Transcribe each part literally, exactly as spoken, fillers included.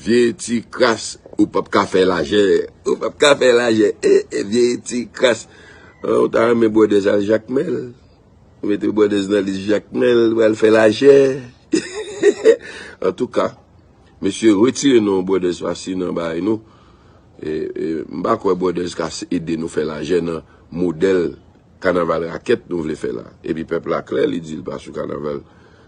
Vye ti kras, ou p ap ka fè lajè. Ou p ap ka fè lajè. E, e, vye ti kras. An, ou ta renmen bwòdèz al Jakmèl? Ou mete bwòdèz nan lis Jakmèl, ou al fè lajè. Antouka, mesye, retire non bwòdèz pase nan bagay nou. E, e, m pa kwè bwòdèz ka s- ede nou fè lajè nan modèl kanaval rakèt nou vle fè la. Epi pèp la klè, li di l pa sou kanaval.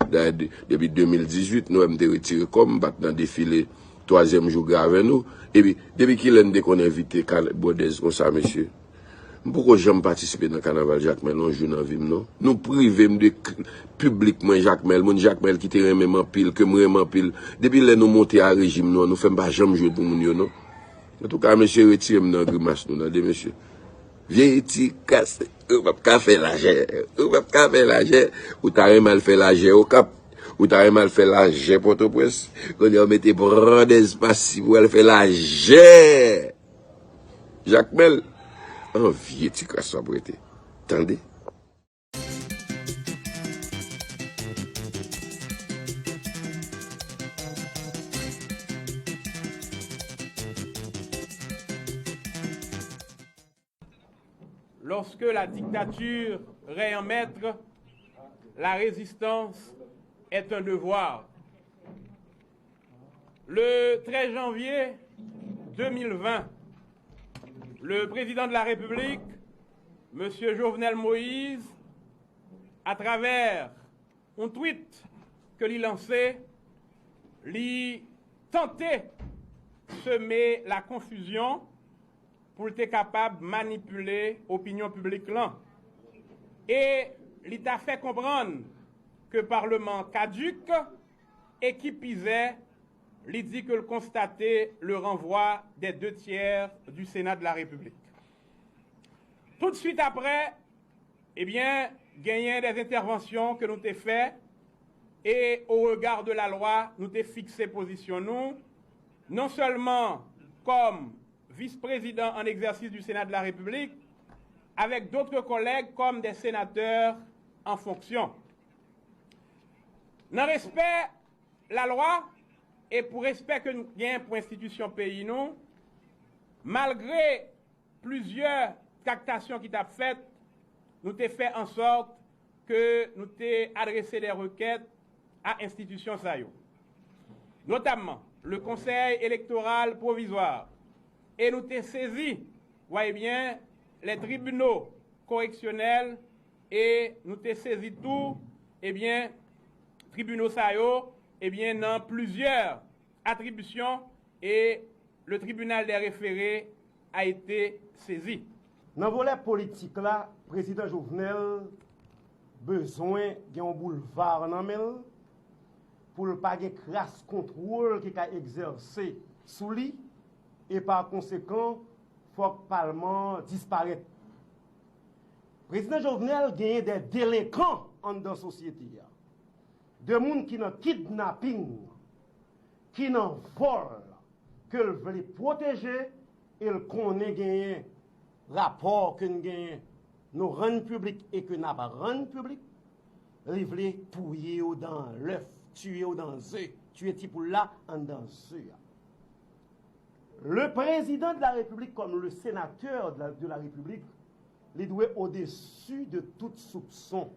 Dayè, de- depi de mil dizuit, nou wè m te retire kò m, m pa t nan defile twazyèm jou gravè nou. Epi, depi kilè n te konn envite kan- bwòdèz konsa, mesye? M poko janm patisipe nan kanaval Jakmèl yon jou nan vi m, non. Nou prive m de k- piblik mwen Jakmèl, moun Jakmèl ki te renmen m anpil, ke m renmen anpil. Depi lè nou monte a rejim nou an, nou fè m pa janm jwe pou moun yo, non. Antouka, mesye, retire m nan grimas nou, tande, mesye. Vye ti kras, ou p ap ka fè lajè. Ou p ap ka fè lajè. Ou ta renmen al fè lajè Okap. Ou ta renmen al fè lajè Pòtoprens. Kounye a, ou mete bwòdèz pase pou al fè lajè Jakmèl. An vye ti kras w ap rete. Tande? Lorsque la dictature règne en maître, la résistance est un devoir. Le treize janvier deux mille vingt, le président de la République, Monsieur Jovenel Moïse, à travers yon tweet ke li lanse, li tante seme la konfizyon pou l te kapab manipile opinyon piblik lan. E li ta fè konprann ke Parleman an kadik, ekipize, li di ke l konstate le renvoi des deux tiers du Sénat de la République. Toutswit apre, ebyen, genyen dè entèvansyon ke nou te fè e, au regard de la loi, nou te fikse pozisyon nou, non sèlman kòm vis-prezidan an egzèsis du Sénat de la République, avec d'autres collègues comme des sénateurs en fonction. Nan respè lalwa e pou respè ke nou genyen pou enstitisyon peyi nou, malgre plizyè traktasyon ki t ap fèt, nou te fè an sòt ke nou te adrese dè rekèt a enstitisyon sa yo, notamman le Conseil électoral provisoire, e nou te sezi, voyez bien, les tribunaux correctionnels, e nou te sezi tou, ebyen, tribinal sa yo, ebyen, nan plizyè atribisyon, e le tribunal des référés a été saisi. Nan volè politik la, Prezidan Jovenel bezwen gen yon boulva nan men l pou l pa gen kras kontwòl ki ka egzèse sou li e pa konsekan fòk palman an disparèt. Prezidan Jovenel genyen dè delenkan anndan sosyete a, de moun ki nan kidnaping, ki nan vòl, ke l vle pwoteje e l konnen genyen rapò ke n genyen nou rann piblik e ke n ap rann piblik, li vle touye yo dan lèf, tiye yo dan ze, tiye ti poul la anndan ze a. Le président de la République comme le sénateur de la, de la République, li dwe au-dessus de tout soupçon.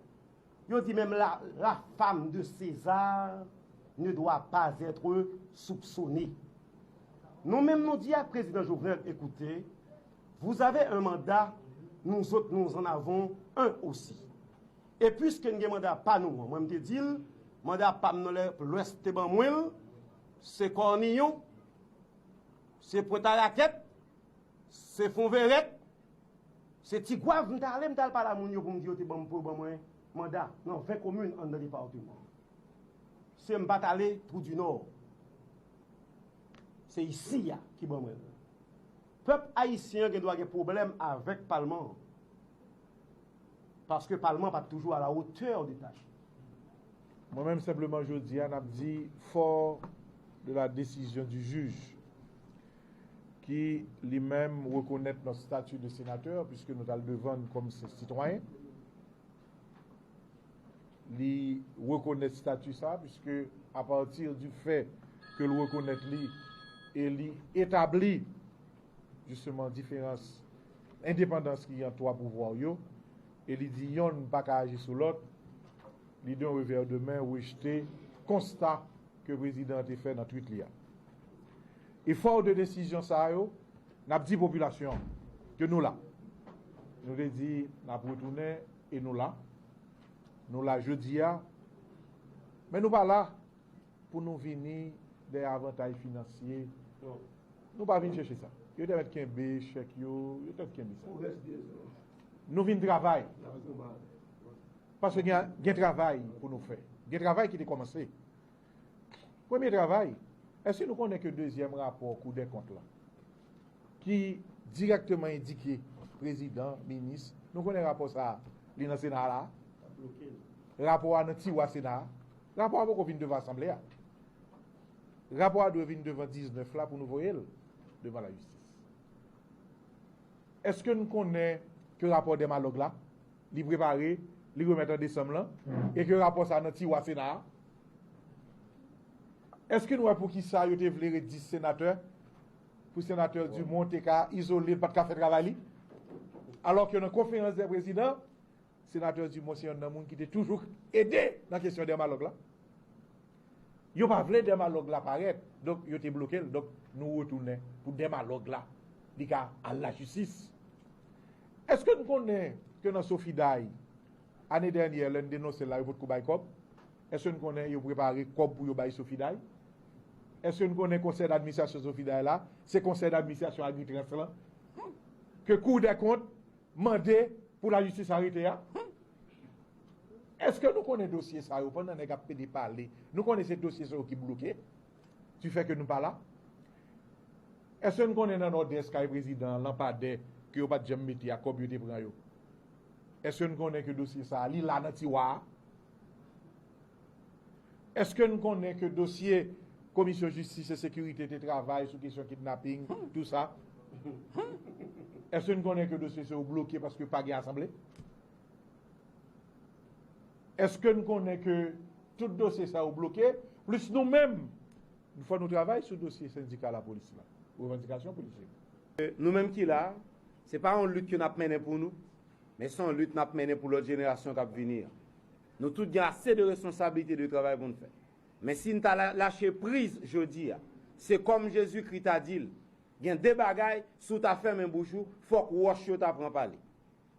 Yo di menm la, la femme de César ne doit pas être soupçonnée. Nou menm nou di ak Prezidan Jovenel, écoutez, vous avez un mandat, nous autres nous en avons un aussi. E puiske n gen manda pa nou an, mwen m te di l, manda pa m nan lè Lwès te ban mwen l, se Kòniyon, se Pwentarakèt, se Fonvèrèt, se Tigwav m t ale, m t al pale a moun yo pou m di yo te ban m, pou yo ban mwen manda nan ven komin anndan depatman an. Se m pa t ale Twou di Nò. Se isi a ki ban mwen l. Pèp ayisyen an gen dwa gen pwoblèm avèk palman an. Paske palman pa t toujou à la hauteur de tâche. Mwen menm senpleman jodi a n ap di fort de la décision du juge ki li menm rekonèt notre statut de sénateur puisque nou t al devan l kòm se sitwayen. Li rekonèt stati sa, puisque à partir du fait ke l rekonèt li E li etabli, jisteman, diferans, endepandans ki ant twa pouvwa yo, e li di yonn pa ka aji sou lòt, li de yon revè de men rejte konsta ke prezidan an te fè nan twit li a. E fò de desizyon sa yo, n ap di popilasyon an ke nou la. Nou te di n ap retounen e nou la. Nou la jodi a, men nou pa la pou nou vini dèyè avantaj finansye. Nou pa vin chèche sa. Yo te mèt kenbe chèk yo, yo te mèt kenbe sa. Nou vin travay. Paske gen, gen travay pou nou fè. Gen travay ki te kòmanse. Premye travay, èske nou konnen ke dezyèm rapò Kou dè Kont la, ki dirèkteman endike prezidan, minis, nou konnen rapò sa a, li nan Sena a la a? Rapò a nan tiwa Sena a. Rapò a poko vin devan Asanble a. Rapò a dwe vin devan diznèf la pou nou voye l devan lajistis. Èske n konnen ke rapò Dèmalòg la, li prepare, li remèt an desanm lan, e ke rapò sa nan tiwa Sena a? Èske n wè poukisa yo te vle ret dis senatè? Pou senatè Dumont te ka izole, l pa t ka fè travay li? Alò ke nan konferans dè prezidan, senatè Dumont se yonn nan moun ki te toujou ede nan kesyon Dèmalòg la. Yo pa vle Dèmalòg la parèt, donk yo te bloke l. Donk nou retounen pou Dèmalòg la, li ka al lajistis. Èske n konnen ke nan Sofiday, ane dènyè, lè n denonse l la, yo potko bay kòb? Èske n konnen yo prepare kòb pou yo bay Sofiday? Èske n konnen konsèy dadministrasyon Sofiday la, se konsèy dadministrasyon Agritrans lan, ke Kou dè Kont mande pou lajistis arete a? Èske nou konnen dosye sa yo, pandan nèg ap pede pale, nou konnen se dosye sa yo ki bloke, ki fè ke nou pa la? Èske n konnen nan Nòdès kay prezidan an, lanpadè ke yo pa t janm mete a, kòb yo te pran yo? Èske n konnen ke dosye sa a, li la nan tiwa a? Èske n konnen ke dosye Komisyon Jistis e Sekirite te travay sou kesyon kidnaping, tou sa? Èske n konnen ke dosye sa yo bloke paske pa gen asanble? Èske n konnen ke tout dosye sa yo bloke, plis nou menm, fò nou travay sou dosye sendika lapolis la, revandikasyon polis yo? Nou menm ki la, se pa yon lit ke n ap mennen pou nou, men se yon lit n ap mennen pou lòt jenerasyon k ap vini an. Nou tout gen ase de responsablite, de travay pou n fè. Men si n ta la-, lache priz jodi a, se kòm Jezikri ta di l, gen de bagay, si w ta fèmen bouch ou, fòk wòch yo ta pran pale.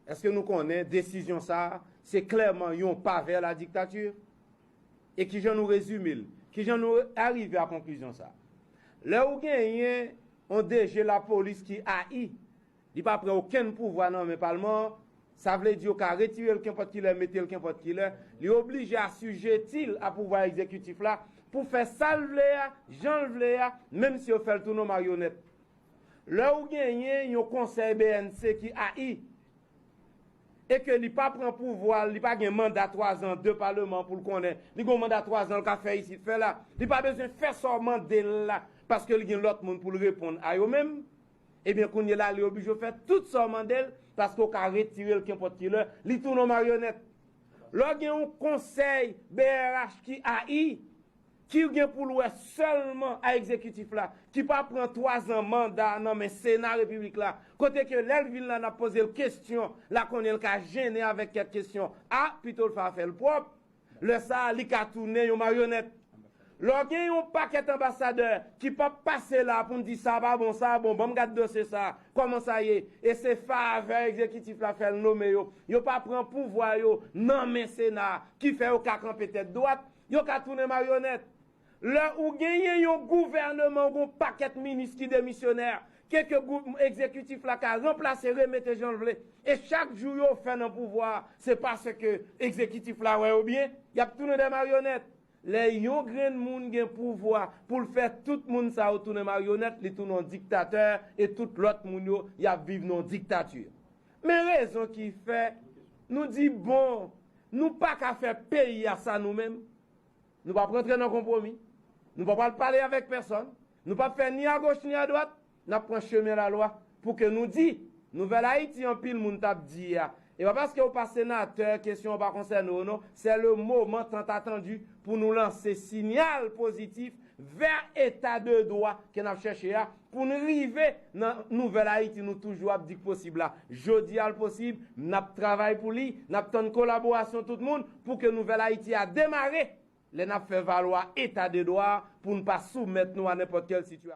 Èske nou konnen desizyon sa a, se klèman yon pa vè la diktati? E kijan nou rezime l? Kijan nou arive a konklizyon sa a? Lè ou genyen yon D G lapolis ki ayi, li pa pran okenn pouvwa nan men palman an, sa vle di yo ka retire l kenpòt ki lè, mete l kenpòt ki lè, li oblije asijeti l a pouvwa egzekitif la pou fè sa l vle a, jan l vle a, menm si yo fè l tounen yon maryonèt. Lè ou genyen yon konsèy B N C ki ayi, e ke li pa pran pouvwa l, li pa gen manda twa zan de paleman pou l konnen, li gen yon manda twa zan l ka fè isit, fè la. Li pa bezwen fè sa w mande l la, paske li gen lòt moun pou l reponn a yo menm. Ebyen, kounye la, li oblije fè tout sa w mande l, paske w ka retire l kenpòt ki lè, li tounen yon maryonèt. Lè w gen yon konsèy B R H ki ayi, ki gen pou l wè sèlman a egzekitif la, ki pa pran twa zan manda nan men Sena Repiblik la, kote ke lè l vin la, n ap poze l kesyon, la konnen l ka jennen avèk kèk kesyon. A, pito l fè afè l pwòp, lè sa a, li ka tounen yon maryonèt. Lè w gen yon pakèt anbasadè ki p ap pase la pou n di sa pa bon, sa bon, ban m gad dosye sa, kòman sa ye, e se favè egzekitif la fè l nonmen yo, yo pa pran pouvwa yo nan men Sena a, ki fè yo ka kanpe tèt dwat, yo ka tounen maryonèt. Lè ou genyen yon gouvèneman, ou gen yon pakèt minis ki demisyonè, ke, ke gou-, egzekitif la ka ranplase, remete jan l vle, e chak jou yo fè nan pouvwa a, se paske egzekitif la wè yo byen, y ap tounen de maryonèt. Lè yon grenn moun gen pouvwa pou l fè tout moun sa yo tounen maryonèt, li tounen yon diktatè, e tout lòt moun yo, y ap viv nan yon diktati. Men rezon ki fè nou di, bon, nou pa ka fè peyi a sa nou menm. Nou p ap rantre nan konpwomi. Nou p ap al pale avèk pèsonn. Nou p ap fè ni agoch ni adwat. N ap pran chemen lalwa pou ke nou di, Nouvèl Ayiti, anpil moun t ap di a. E pa paske w pa senatè, kesyon an pa konsène w non. C'est le moment tant attendu pou nou lanse siyal pozitif vè eta de dwa ke n ap chèche a, pou n rive nan nouvèl Ayiti nou toujou ap di k posib la. Jodi a l posib, n ap travay pou li, n ap tann kolaborasyon tout moun pou ke nouvèl Ayiti a demare lè n ap fè valwa eta de dwa a pou n pa soumèt nou a nenpòt kèl sitiyasyon.